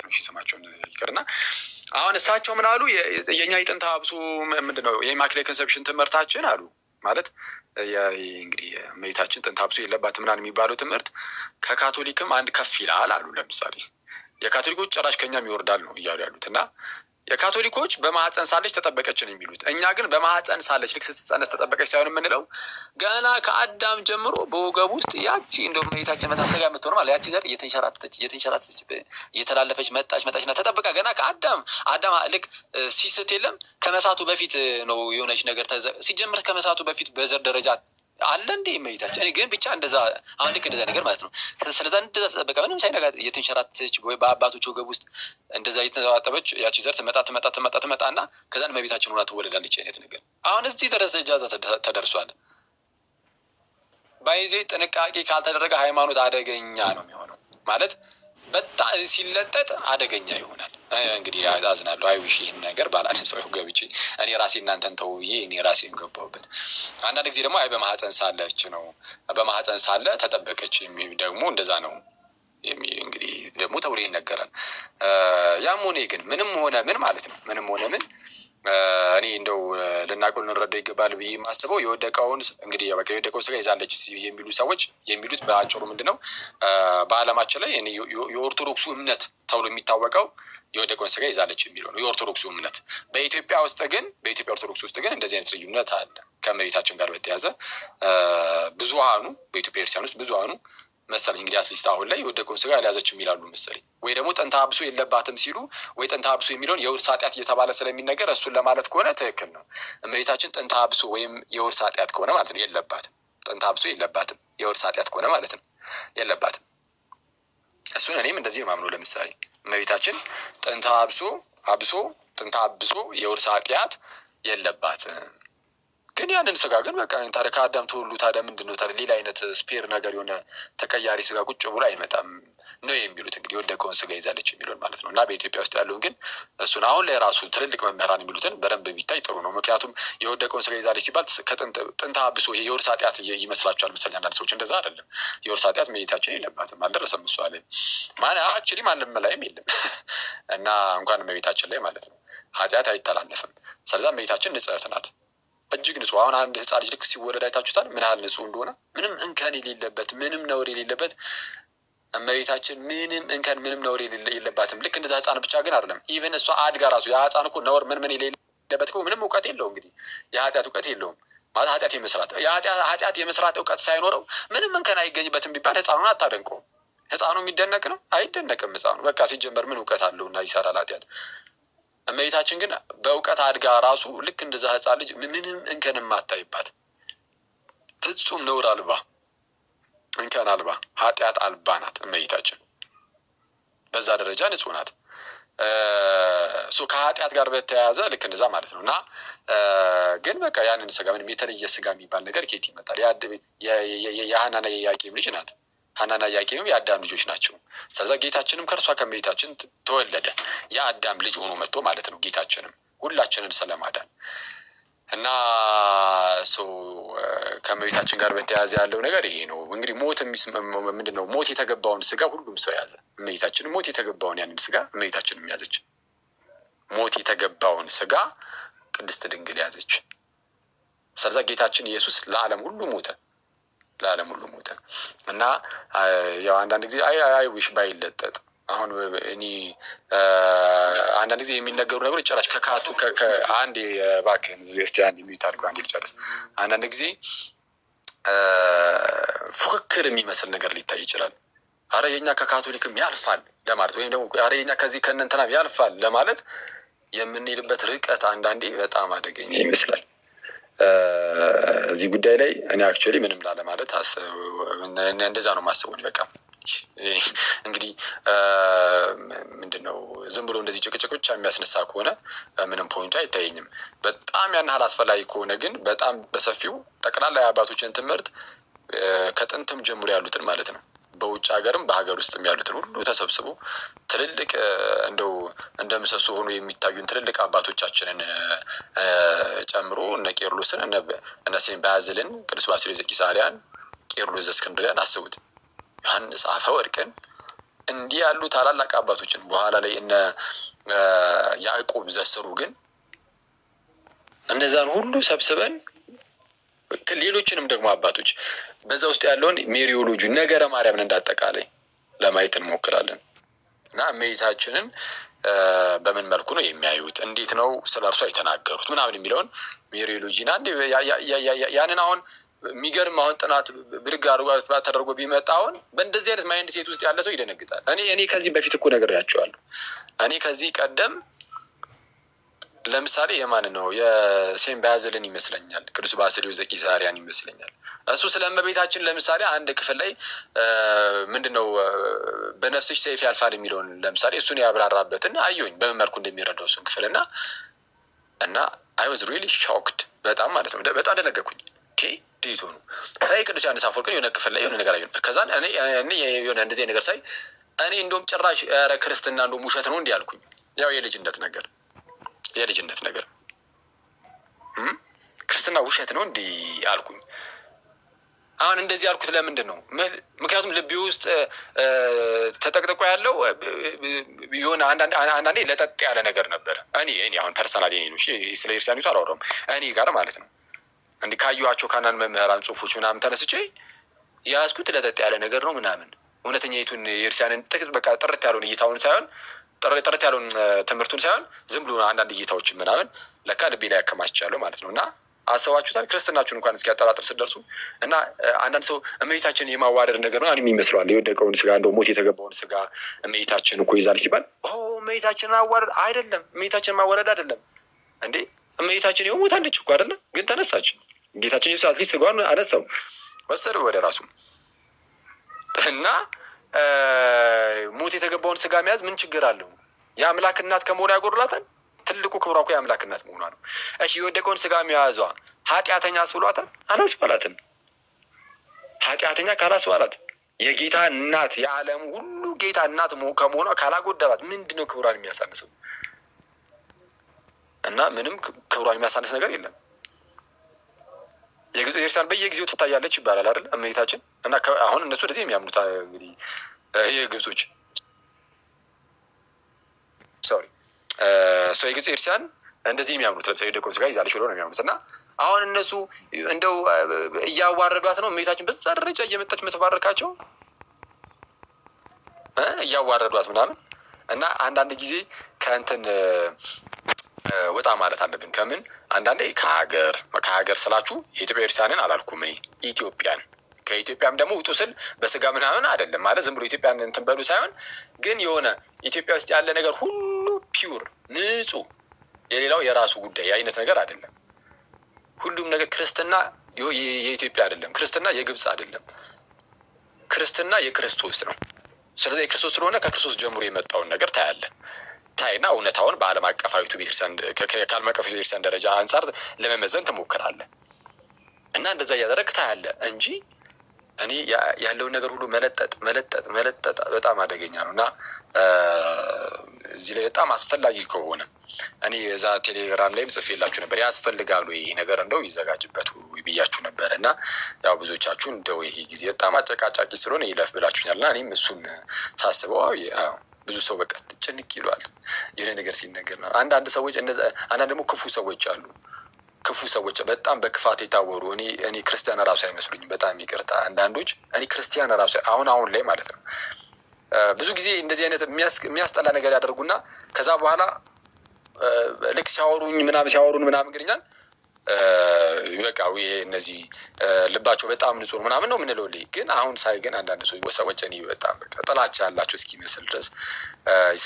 ነው። እሺ ስማቸውን ይቅርና አሁን እሳቸው ምን አሉ? የእኛ የጥንተ አብሶ ምንድን ነው የ Immaculate Conception ትምህርታችን አሉ፣ ማለት እንግዲህ እመቤታችን ጥንተ አብሶ የለባትም ምናምን የሚባለው ትምህርት ከካቶሊክም አንድ ከፍ ይላል አሉ። ለምሳሌ የካቶሊኮች ጭራሽ ከኛም ይወርዳል ነው እያሉ ያሉት። እና የካቶሊኮች በማህፀን ሳለች ተጠበቀች ነው የሚሉት። እኛ ግን በማህፀን ሳለች ልክ ስትጸነስ ተጠበቀች ሳይሆን የምንለው ገና ከአዳም ጀምሮ በወገብ ውስጥ ያቺ እንደው እመቤታችን መታሰቢያ የምትሆን ማለት ያቺ ዘር እየተንሸራተተች እየተንሸራተተች እየተላለፈች መጣች መጣችና ተጠብቃ ገና ከአዳም፣ አዳም ልክ ሲስት የለም ከመሳቱ በፊት ነው የሆነች ነገር ሲጀምር ከመሳቱ በፊት በዘር ደረጃ አለ እንዴ እመቤታችን? እኔ ግን ብቻ እንደዛ አሁን ልክ እንደዛ ነገር ማለት ነው። ስለዛ እንደዛ ተጠበቀ ምንም ሳይነጋ እየተንሸራተተች ወይ በአባቶች ወገብ ውስጥ እንደዛ እየተንጠባጠበች ያቺ ዘር ትመጣ ትመጣ ትመጣ ትመጣና ከዛን እመቤታችን ሆና ትወለዳለች አይነት ነገር አሁን እዚህ ደረጃ ተደርሷል። By the way ጥንቃቄ ካልተደረገ ሃይማኖት አደገኛ ነው የሚሆነው፣ ማለት በጣም ሲለጠጥ አደገኛ ይሆናል። እንግዲህ አዝናለሁ። I wish ይህን ነገር ባላነሳው ገብቼ እኔ ራሴ እናንተን ተው ብዬ እኔ ራሴን ገባሁበት። አንዳንድ ጊዜ ደግሞ አይ በማህፀን ሳለች ነው፣ በማህፀን ሳለ ተጠበቀች ደግሞ እንደዛ ነው እንግዲህ ደግሞ ተብሎ ይነገራል። ያም ሆነ ግን ምንም ሆነ ምን ማለት ነው፣ ምንም ሆነ ምን እኔ እንደው ልናውቀው ልንረዳው ይገባል ብዬ የማስበው የወደቀውን እንግዲህ በቃ የወደቀውን ስጋ ይዛለች የሚሉ ሰዎች የሚሉት በአጭሩ ምንድን ነው? በዓለማችን ላይ የኦርቶዶክሱ እምነት ተብሎ የሚታወቀው የወደቀውን ስጋ ይዛለች የሚለው ነው የኦርቶዶክሱ እምነት። በኢትዮጵያ ውስጥ ግን፣ በኢትዮጵያ ኦርቶዶክስ ውስጥ ግን እንደዚህ አይነት ልዩነት አለ። ከእመቤታችን ጋር በተያያዘ ብዙሃኑ በኢትዮጵያ ክርስቲያን ውስጥ ብዙሃኑ መሰለኝ እንግዲህ at least አሁን ላይ የወደቀውን ስጋ ያልያዘችም ይላሉ መሰለኝ። ወይ ደግሞ ጥንተ አብሶ የለባትም ሲሉ ወይ ጥንተ አብሶ የሚለውን የውርስ ኃጢአት እየተባለ ስለሚነገር እሱን ለማለት ከሆነ ትክክል ነው። እመቤታችን ጥንተ አብሶ ወይም የውርስ ኃጢአት ከሆነ ማለት ነው የለባትም። ጥንተ አብሶ የለባትም፣ የውርስ ኃጢአት ከሆነ ማለት ነው የለባትም። እሱን እኔም እንደዚህ ነው የማምነው። ለምሳሌ እመቤታችን ጥንተ አብሶ ጥንተ አብሶ የውርስ ኃጢአት የለባትም። ግን ያንን ስጋ ግን በቃ ታዲያ ከአዳም ተወልዶ ታዲያ ምንድን ነው ታዲያ ሌላ አይነት spare ነገር የሆነ ተቀያሪ ስጋ ቁጭ ብሎ አይመጣም ነው የሚሉት። እንግዲህ የወደቀውን ስጋ ይዛለች የሚለውን ማለት ነው። እና በኢትዮጵያ ውስጥ ያለውን ግን እሱን አሁን ላይ ራሱ ትልልቅ መምህራን የሚሉትን በደንብ ቢታይ ጥሩ ነው። ምክንያቱም የወደቀውን ስጋ ይዛለች ሲባል ከጥንተ አብሶ ይሄ የውርስ ኃጢአት ይመስላቸዋል መሰለኝ አንዳንድ ሰዎች። እንደዛ አይደለም። የውርስ ኃጢአት እመቤታችን የለባትም፣ አልደረሰም እሷ ላይ actually ማንም ላይም የለም እና እንኳን እመቤታችን ላይ ማለት ነው ኃጢአት አይተላለፍም። ስለዛ እመቤታችን ንጽሕት ናት፣ እጅግ ንጹህ። አሁን አንድ ህፃን ልጅ ልክ ሲወለድ አይታችሁታል፣ ምን ያህል ንጹህ እንደሆነ፣ ምንም እንከን የሌለበት፣ ምንም ነውር የሌለበት። እመቤታችን ምንም እንከን ምንም ነውር የለባትም። ልክ እንደዛ ህፃን ብቻ ግን አይደለም። Even እሷ አድጋ ራሱ ያ ህፃን እኮ ነውር ምን ምን የሌለበት እኮ ምንም እውቀት የለውም። እንግዲህ የኃጢአት እውቀት የለውም፣ ማለት ኃጢአት የመስራት እውቀት ሳይኖረው ምንም እንከን አይገኝበትም ቢባል ህፃኑን አታደንቀውም። ህፃኑ የሚደነቅ ነው? አይደነቅም። ህፃኑ በቃ ሲጀመር ምን እውቀት አለውና ይሰራል ኃጢአት? እመቤታችን ግን በእውቀት አድጋ ራሱ ልክ እንደዛ ህፃን ልጅ ምንም እንከን የማታይባት፣ ፍጹም ነውር አልባ፣ እንከን አልባ፣ ኃጢአት አልባ ናት እመቤታችን። በዛ ደረጃ ንጹሕ ናት። እሱ ከኃጢአት ጋር በተያያዘ ልክ እንደዛ ማለት ነው። እና ግን በቃ ያንን ስጋ ምንም የተለየ ስጋ የሚባል ነገር ከየት ይመጣል? የሐናና የኢያቄም ልጅ ናት። ሐናና ኢያቄምም የአዳም ልጆች ናቸው። ስለዛ ጌታችንም ከእርሷ ከእመቤታችን ተወለደ። የአዳም ልጅ ሆኖ መጥቶ ማለት ነው ጌታችንም ሁላችንን ስለማዳን። እና so ከእመቤታችን ጋር በተያያዘ ያለው ነገር ይሄ ነው። እንግዲህ ሞት ምንድን ነው? ሞት የተገባውን ስጋ ሁሉም ሰው ያዘ። እመቤታችን ሞት የተገባውን ያንን ስጋ እመቤታችንም ያዘች። ሞት የተገባውን ስጋ ቅድስት ድንግል ያዘች። ስለዛ ጌታችን ኢየሱስ ለዓለም ሁሉ ሞተ፣ ለዓለም ሁሉ ሞተ። እና ያው አንዳንድ ጊዜ I wish ባይለጠጥ። አሁን እኔ አንዳንድ ጊዜ የሚነገሩ ነገሮች ጭራሽ ከካቱ አንድ እባክህን እስኪ አንድ mute አድርገው አንዴ ልጨርስ። አንዳንድ ጊዜ ፉክክር የሚመስል ነገር ሊታይ ይችላል። አረ የኛ ከካቶሊክም ያልፋል ለማለት ወይም ደግሞ አረ የኛ ከዚህ ከእነንትናም ያልፋል ለማለት የምንሄድበት ርቀት አንዳንዴ በጣም አደገኛ ይመስላል። እዚህ ጉዳይ ላይ እኔ actually ምንም ላለማለት እንደዛ ነው የማስበው። በቃ እንግዲህ ምንድን ነው ዝም ብሎ እንደዚህ ጭቅጭቅ ብቻ የሚያስነሳ ከሆነ ምንም point ኡ አይታየኝም። በጣም ያን ያህል አስፈላጊ ከሆነ ግን በጣም በሰፊው ጠቅላላ የአባቶችን ትምህርት ከጥንትም ጀምሮ ያሉትን ማለት ነው፣ በውጭ ሀገርም በሀገር ውስጥም ያሉትን ሁሉ ተሰብስቦ ትልልቅ እንደው እንደ ምሰሶ ሆኖ የሚታዩን ትልልቅ አባቶቻችንን ጨምሮ እነ ቄርሎስን፣ እነ ሴንት ባዝልን፣ ቅዱስ ባስልዮስ ዘቂሳርያን፣ ቄርሎስ ዘእስክንድርያን አስቡት፣ ዮሐንስ አፈወርቅን፣ እንዲህ ያሉ ታላላቅ አባቶችን በኋላ ላይ እነ ያዕቆብ ዘስሩግን እነዛን ሁሉ ሰብስበን ሌሎችንም ደግሞ አባቶች በዛ ውስጥ ያለውን Mariology፣ ነገረ ማርያምን እንዳጠቃላይ ለማየት እንሞክራለን። እና እመቤታችንን በምን መልኩ ነው የሚያዩት፣ እንዴት ነው ስለ እርሷ የተናገሩት ምናምን የሚለውን Mariology ን አንድ ያንን አሁን የሚገርም አሁን ጥናት ብድግ ተደርጎ ቢመጣ አሁን በእንደዚህ አይነት mindset ውስጥ ያለ ሰው ይደነግጣል። እኔ ከዚህ በፊት እኮ ነግሬያቸዋለሁ። እኔ ከዚህ ቀደም ለምሳሌ የማን ነው፣ የ Saint Basil ን ይመስለኛል፣ ቅዱስ ባስልዮስ ዘቂሳርያን ይመስለኛል። እሱ ስለ እመቤታችን ለምሳሌ አንድ ክፍል ላይ ምንድን ነው በነፍስሽ ሰይፍ ያልፋል የሚለውን ለምሳሌ እሱን ያብራራበትን አየሁኝ፣ በምን መልኩ እንደሚረዳው እሱን ክፍል እና I was really shocked በጣም ማለት ነው። በጣም ደነገጥኩኝ። እንዴት ሆኑ? ከላይ ቅዱስ ዮሐንስ አፈወርቅን የሆነ ክፍል ላይ የሆነ ነገር አየሁ። ከዛን እኔ የሆነ እንደዚህ ነገር ሳይ እኔ እንደውም ጭራሽ ኧረ ክርስትና እንደውም ውሸት ነው እንዲህ አልኩኝ። ያው የልጅነት ነገር ክርስትና ውሸት ነው እንዲህ አልኩኝ። አሁን እንደዚህ ያልኩት ለምንድን ነው? ምክንያቱም ልቤ ውስጥ ተጠቅጥቆ ያለው የሆነ አንዳንዴ ለጠጥ ያለ ነገር ነበር። እኔ አሁን personally ነው፣ ስለ ክርስቲያኒቱ አላወራሁም። እኔ ጋር ማለት ነው እንዲህ ካየኋቸው ከአንዳንድ መምህራን ጽሁፎች ምናምን ተነስቼ የያዝኩት ለጠጥ ያለ ነገር ነው ምናምን፣ እውነተኛይቱን የክርስቲያንን ጥቅት በቃ ጥርት ያለውን እይታውን ሳይሆን፣ ጥርት ያለውን ትምህርቱን ሳይሆን ዝም ብሎ አንዳንድ እይታዎችን ምናምን ለካ ልቤ ላይ ያከማችቻለሁ ማለት ነው። እና አስባችሁታል? ክርስትናችሁን እንኳን እስኪያጠራጥር ስትደርሱ። እና አንዳንድ ሰው እመቤታችን የማዋረድ ነገር ነው ይመስለዋል። የወደቀውን ስጋ፣ እንደው ሞት የተገባውን ስጋ እመቤታችን እኮ ይዛለች ሲባል እመቤታችንን አዋረድ አይደለም፣ እመቤታችንን ማዋረድ አይደለም እንዴ። እመቤታችን ይኸው ሞታለች እኮ አይደለ? ግን ተነሳች። ጌታችን ኢየሱስ at least ስጋዋን አነሳው፣ ወሰደው ወደ ራሱ። እና ሞት የተገባውን ስጋ መያዝ ምን ችግር አለው? የአምላክ እናት ከመሆኗ ያጎድላታል? ትልቁ ክብሯ እኮ የአምላክ እናት መሆኗ ነው። እሺ፣ የወደቀውን ስጋ መያዟ ኃጢአተኛ አስብሏታል? አላስባላትም። ኃጢአተኛ ካላስባላት፣ የጌታ እናት፣ የዓለሙ ሁሉ ጌታ እናት ከመሆኗ ካላጎደላት ምንድን ነው ክብሯን የሚያሳንሰው? እና ምንም ክብሯን የሚያሳንስ ነገር የለም። የግብፅ ቤተክርስቲያን በየጊዜው ትታያለች ይባላል አይደል? እመቤታችን። እና አሁን እነሱ ወደዚህ የሚያምኑት እንግዲህ የግብጾች፣ sorry፣ እሷ የግብፅ ቤተክርስቲያን እንደዚህ የሚያምኑት ለምሳሌ የወደቀውን ስጋ ይዛለች ብለው ነው የሚያምኑት። እና አሁን እነሱ እንደው እያዋረዷት ነው፣ እመቤታችን በዛ ደረጃ እየመጣች የምትባርካቸው እያዋረዷት ምናምን። እና አንዳንድ ጊዜ ከእንትን ወጣ ማለት አለብን። ከምን? አንዳንዴ ከሀገር ስላችሁ የኢትዮጵያ ቤተክርስቲያንን አላልኩም እኔ፣ ኢትዮጵያን። ከኢትዮጵያም ደግሞ ውጡ ስል በስጋ ምናምን አይደለም፣ ማለት ዝም ብሎ ኢትዮጵያን እንትን በሉ ሳይሆን፣ ግን የሆነ ኢትዮጵያ ውስጥ ያለ ነገር ሁሉ pure፣ ንጹህ፣ የሌላው የራሱ ጉዳይ አይነት ነገር አይደለም። ሁሉም ነገር ክርስትና የኢትዮጵያ አይደለም። ክርስትና የግብፅ አይደለም። ክርስትና የክርስቶስ ነው። ስለዚህ የክርስቶስ ስለሆነ ከክርስቶስ ጀምሮ የመጣውን ነገር ታያለህ። ታይና እውነታውን በዓለም አቀፋዊቱ ቤተክርስቲያን ከዓለም አቀፋዊቱ ቤተክርስቲያን ደረጃ አንጻር ለመመዘን ትሞክራለህ። እና እንደዛ እያደረግህ ታያለህ እንጂ እኔ ያለውን ነገር ሁሉ መለጠጥ መለጠጥ መለጠጥ በጣም አደገኛ ነው። እና እዚህ ላይ በጣም አስፈላጊ ከሆነ እኔ እዛ ቴሌግራም ላይም ጽፌላችሁ ነበር፣ ያስፈልጋሉ ይህ ነገር እንደው ይዘጋጅበት ብያችሁ ነበር። እና ያው ብዙዎቻችሁ እንደው ይሄ ጊዜ በጣም አጨቃጫቂ ስለሆነ ይለፍ ብላችሁኛል። እና እኔም እሱን ሳስበው ብዙ ሰው በቃ ጭንቅ ይሏል የሆነ ነገር ሲነገር ነው። አንዳንድ ሰዎች፣ አንዳንድ ደግሞ ክፉ ሰዎች አሉ፣ ክፉ ሰዎች፣ በጣም በክፋት የታወሩ፣ እኔ ክርስቲያን ራሱ አይመስሉኝም። በጣም ይቅርታ፣ አንዳንዶች እኔ ክርስቲያን ራሱ አሁን አሁን ላይ ማለት ነው ብዙ ጊዜ እንደዚህ አይነት የሚያስጠላ ነገር ያደርጉና ከዛ በኋላ ልክ ሲያወሩኝ ምናምን፣ ሲያወሩን ምናምን ግን እኛን በቃ ይሄ እነዚህ ልባቸው በጣም ንጹህ ምናምን ነው የምንለው። ግን አሁን ሳይ ግን አንዳንድ ሰዎች እኔ በጣም በቃ ጥላቻ ያላቸው እስኪመስል ድረስ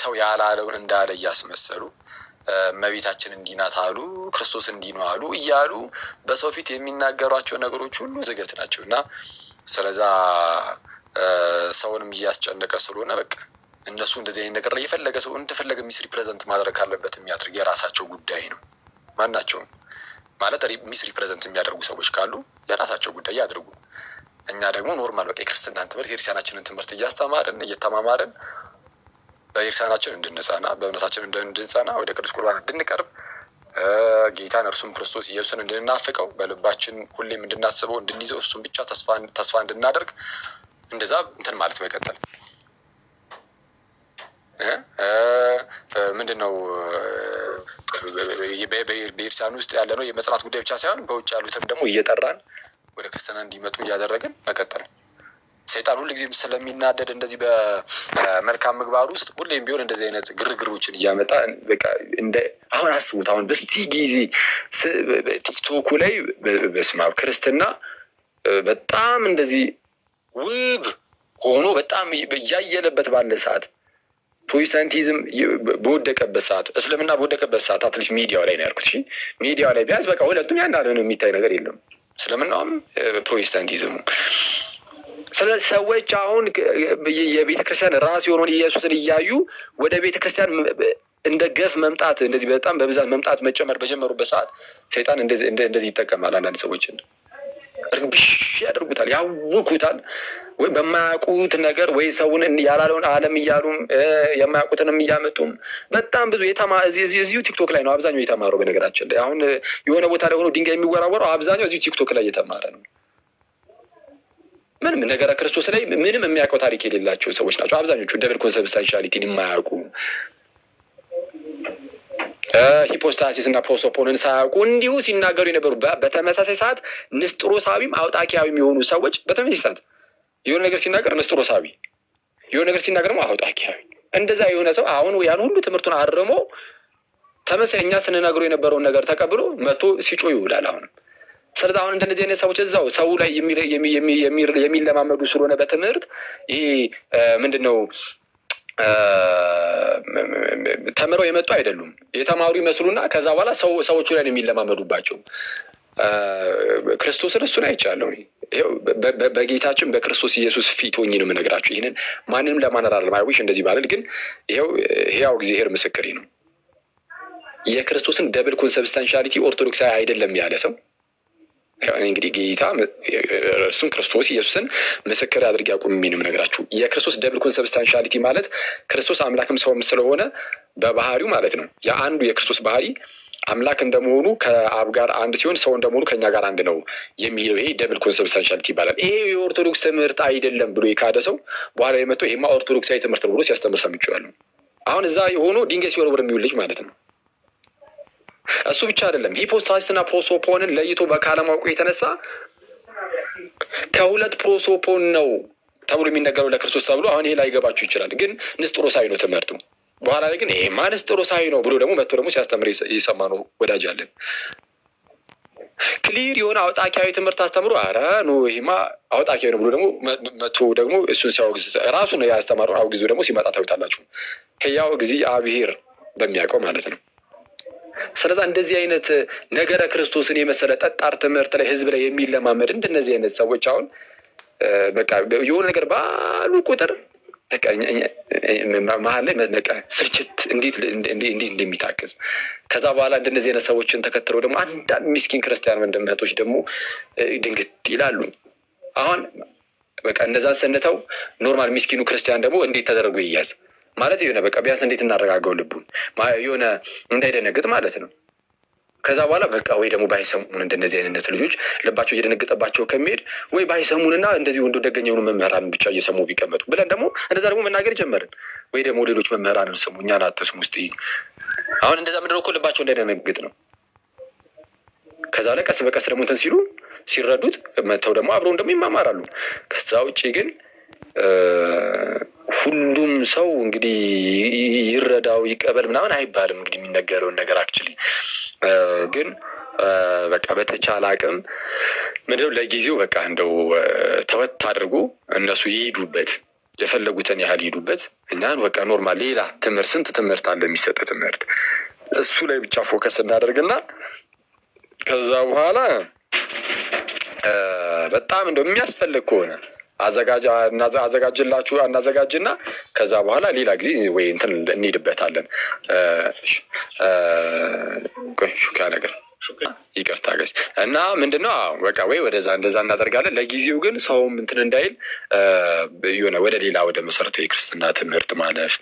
ሰው ያላለውን እንዳለ እያስመሰሉ፣ እመቤታችን እንዲህ ናት አሉ፣ ክርስቶስ እንዲህ ነው አሉ እያሉ በሰው ፊት የሚናገሯቸው ነገሮች ሁሉ ዝገት ናቸው። እና ስለዛ ሰውንም እያስጨነቀ ስለሆነ በቃ እነሱ እንደዚህ አይነት ነገር ላይ የፈለገ ሰው እንደፈለገ misrepresent ማድረግ ካለበት የሚያደርግ፣ የራሳቸው ጉዳይ ነው። ማናቸውም ማለት misrepresent የሚያደርጉ ሰዎች ካሉ የራሳቸው ጉዳይ ያድርጉ። እኛ ደግሞ normal በቃ የክርስትናን ትምህርት፣ የክርስቲያናችንን ትምህርት እያስተማርን፣ እየተማማርን በክርስቲያናችን እንድንጸና፣ በእምነታችን እንድንጸና፣ ወደ ቅዱስ ቁርባን እንድንቀርብ፣ ጌታን እርሱም ክርስቶስ ኢየሱስን እንድንናፍቀው፣ በልባችን ሁሌም እንድናስበው፣ እንድንይዘው፣ እርሱን ብቻ ተስፋ እንድናደርግ እንደዛ እንትን ማለት መቀጠል። ምንድን ነው በቤተክርስቲያን ውስጥ ያለ ነው የመጽናት ጉዳይ ብቻ ሳይሆን በውጭ ያሉትም ደግሞ እየጠራን ወደ ክርስትና እንዲመጡ እያደረግን መቀጠል። ሰይጣን ሁልጊዜም ስለሚናደድ እንደዚህ በመልካም ምግባር ውስጥ ሁሌም ቢሆን እንደዚህ አይነት ግርግሮችን እያመጣ በቃ እንደ አሁን አስቡት። አሁን በዚህ ጊዜ ቲክቶኩ ላይ በስመ አብ ክርስትና በጣም እንደዚህ ውብ ሆኖ በጣም እያየለበት ባለ ሰዓት፣ ፕሮቴስታንቲዝም በወደቀበት ሰዓት፣ እስልምና በወደቀበት ሰዓት፣ at least ሚዲያው ላይ ነው ያልኩት። እሺ፣ ሚዲያው ላይ ቢያንስ በቃ ሁለቱም ያን ያህል የሚታይ ነገር የለም፣ እስልምናውም ፕሮቴስታንቲዝሙ። ስለዚህ ሰዎች አሁን የቤተ ክርስቲያን ራስ የሆነውን ኢየሱስን እያዩ ወደ ቤተ ክርስቲያን እንደ ገፍ መምጣት፣ እንደዚህ በጣም በብዛት መምጣት መጨመር በጀመሩበት ሰዓት ሰይጣን እንደዚህ ይጠቀማል። አንዳንድ ሰዎችን እርብሽ ያደርጉታል፣ ያውኩታል። ወይ በማያውቁት ነገር ወይ ሰውን ያላለውን ዓለም እያሉም የማያውቁትንም እያመጡም በጣም ብዙ እዚሁ ቲክቶክ ላይ ነው አብዛኛው የተማረው። በነገራችን ላይ አሁን የሆነ ቦታ ላይ ሆኖ ድንጋይ የሚወራወረው አብዛኛው እዚሁ ቲክቶክ ላይ የተማረ ነው። ምንም ነገረ ክርስቶስ ላይ ምንም የሚያውቀው ታሪክ የሌላቸው ሰዎች ናቸው አብዛኞቹ። Double consubstantiality ን የማያውቁ፣ hypostasis እና ፕሮሶፖንን ሳያውቁ እንዲሁ ሲናገሩ የነበሩ፣ በተመሳሳይ ሰዓት ንስጥሮሳዊም አውጣኪያዊም የሆኑ ሰዎች በተመሳሳይ ሰዓት የሆነ ነገር ሲናገር ንስጥሮሳዊ፣ የሆነ ነገር ሲናገር ደግሞ አውጣኪያዊ። እንደዛ የሆነ ሰው አሁን ያን ሁሉ ትምህርቱን አርሞ ተመሳሳይ እኛ ስንነግረው የነበረውን ነገር ተቀብሎ መጥቶ ሲጮህ ይውላል። አሁንም ስለዚህ አሁን እንደነዚህ አይነት ሰዎች እዛው ሰው ላይ የሚለማመዱ ስለሆነ በትምህርት ይሄ ምንድን ነው ተምረው የመጡ አይደሉም። የተማሩ ይመስሉና ከዛ በኋላ ሰዎቹ ላይ ነው የሚለማመዱባቸው። ክርስቶስን እሱን አይቻለሁ። ይኸው በጌታችን በክርስቶስ ኢየሱስ ፊት ሆኜ ነው የምነግራችሁ። ይህንን ማንንም ለማን አይደለም። I wish እንደዚህ ባልል፣ ግን ይኸው ሕያው እግዚአብሔር ምስክሬ ነው። የክርስቶስን double consubstantiality ኦርቶዶክሳዊ አይደለም ያለ ሰው፣ እንግዲህ ጌታ እርሱን ክርስቶስ ኢየሱስን ምስክር አድርጌ አቁሜ ነው የምነግራችሁ። የክርስቶስ double consubstantiality ማለት ክርስቶስ አምላክም ሰውም ስለሆነ በባህሪው ማለት ነው። የአንዱ የክርስቶስ ባህሪ አምላክ እንደመሆኑ ከአብ ጋር አንድ ሲሆን ሰው እንደመሆኑ ከኛ ጋር አንድ ነው የሚለው ይሄ double consubstantiality ይባላል። ይሄ የኦርቶዶክስ ትምህርት አይደለም ብሎ የካደ ሰው በኋላ ላይ መጥቶ ይሄማ ኦርቶዶክሳዊ ትምህርት ነው ብሎ ሲያስተምር ሰምቼዋለሁ። አሁን እዛ የሆኖ ድንጋይ ሲወረውር የሚውል ልጅ ማለት ነው። እሱ ብቻ አይደለም፣ hypostasis ና ፕሮሶፖንን ለይቶ በካለማወቁ የተነሳ ከሁለት ፕሮሶፖን ነው ተብሎ የሚነገረው ለክርስቶስ ተብሎ፣ አሁን ይሄ ላይገባችሁ ይችላል፣ ግን ንስጥሮሳዊ ነው ትምህርቱ። በኋላ ላይ ግን ይሄማ ንስጥሮሳዊ ነው ብሎ ደግሞ መጥቶ ደግሞ ሲያስተምር የሰማነው ወዳጅ አለን። Clear የሆነ አውጣኪያዊ ትምህርት አስተምሮ ኧረ no ይሄማ አውጣኪያዊ ነው ብሎ ደግሞ መጥቶ ደግሞ እሱን ሲያወግዝ፣ ራሱ ነው ያስተማረውን አውግዞ ደግሞ ሲመጣ ታዩታላችሁ። ሕያው እግዚአብሔር በሚያውቀው ማለት ነው። ስለዛ እንደዚህ አይነት ነገረ ክርስቶስን የመሰለ ጠጣር ትምህርት ላይ ህዝብ ላይ የሚለማመድ እንደነዚህ አይነት ሰዎች አሁን በቃ የሆነ ነገር ባሉ ቁጥር መሀል ላይ በቃ ስርችት እንዴት እንዴት እንደሚታክዝ፣ ከዛ በኋላ እንደነዚህ አይነት ሰዎችን ተከትለው ደግሞ አንዳንድ ሚስኪን ክርስቲያን ወንድም እህቶች ደግሞ ድንግጥ ይላሉ። አሁን በቃ እነዛን ስንተው normal ሚስኪኑ ክርስቲያን ደግሞ እንዴት ተደርጎ ይያዝ? ማለት የሆነ በቃ ቢያንስ እንዴት እናረጋገው ልቡን የሆነ እንዳይደነግጥ ማለት ነው። ከዛ በኋላ በቃ ወይ ደግሞ ባይሰሙን፣ እንደነዚህ አይነት ልጆች ልባቸው እየደነገጠባቸው ከሚሄድ ወይ ባይሰሙንና እንደዚህ ወንዶ ደገኛ የሆኑ መምህራንን ብቻ እየሰሙ ቢቀመጡ ብለን ደግሞ እንደዛ ደግሞ መናገር ጀመርን። ወይ ደግሞ ሌሎች መምህራንን ስሙ፣ እኛን አትስሙ። እስኪ አሁን እንደዛ ምንድነው እኮ ልባቸው እንዳይደነግጥ ነው። ከዛ ላይ ቀስ በቀስ ደግሞ እንትን ሲሉ ሲረዱት መተው ደግሞ አብረውን ደግሞ ይማማራሉ። ከዛ ውጭ ግን ሁሉም ሰው እንግዲህ ይረዳው ይቀበል ምናምን አይባልም። እንግዲህ የሚነገረውን ነገር actually ግን በቃ በተቻለ አቅም ምንድነው ለጊዜው በቃ እንደው ተወት አድርጎ እነሱ ይሂዱበት፣ የፈለጉትን ያህል ይሂዱበት። እኛን በቃ normal ሌላ ትምህርት፣ ስንት ትምህርት አለ የሚሰጥ ትምህርት፣ እሱ ላይ ብቻ focus እናደርግና ከዛ በኋላ በጣም እንደው የሚያስፈልግ ከሆነ አዘጋጅላችሁ እናዘጋጅና ከዛ በኋላ ሌላ ጊዜ ወይ እንትን እንሄድበታለን። ሹካ ነገር ይቅርታ guys። እና ምንድነው በቃ ወይ ወደዛ እንደዛ እናደርጋለን። ለጊዜው ግን ሰውም እንትን እንዳይል የሆነ ወደ ሌላ ወደ መሰረታዊ የክርስትና ትምህርት ማለፍ።